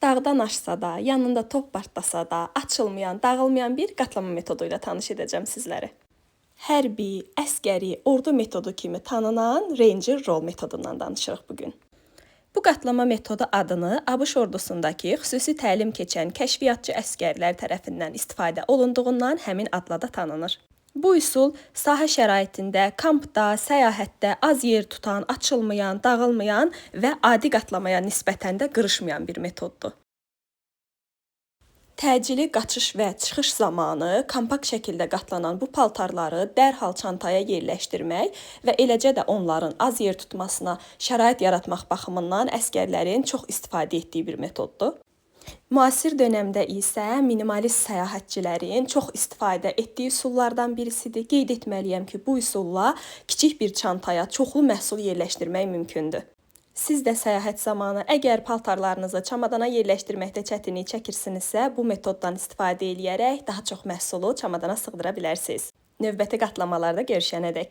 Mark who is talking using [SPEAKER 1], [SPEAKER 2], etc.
[SPEAKER 1] Dağdan aşsa da, yanında top partlasa da, açılmayan, dağılmayan bir qatlama metodu ilə tanış edəcəm sizləri. Hərbi, əskəri, ordu metodu kimi tanınan Ranger Roll metodundan danışırıq bu gün. Bu qatlama metodu adını ABŞ ordusundakı xüsusi təlim keçən kəşfiyyatçı əsgərlər tərəfindən istifadə olunduğundan həmin adla da tanınır. Bu üsul sahə şəraitində, kampda, səyahətdə az yer tutan, açılmayan, dağılmayan və adi qatlamaya nisbətən də qırışmayan bir metoddur. Təcili qaçış və çıxış zamanı kompakt şəkildə qatlanan bu paltarları dərhal çantaya yerləşdirmək və eləcə də onların az yer tutmasına şərait yaratmaq baxımından əsgərlərin çox istifadə etdiyi bir metoddur. Müasir dönəmdə isə minimalist səyahətçilərin çox istifadə etdiyi üsullardan birisidir. Qeyd etməliyəm ki, bu üsulla kiçik bir çantaya çoxlu məhsul yerləşdirmək mümkündür. Siz də səyahət zamanı əgər paltarlarınızı çamadana yerləşdirməkdə çətinlik çəkirsinizsə, bu metoddan istifadə eləyərək daha çox məhsulu çamadana sığdıra bilərsiniz. Növbəti qatlamalarda görüşənədək.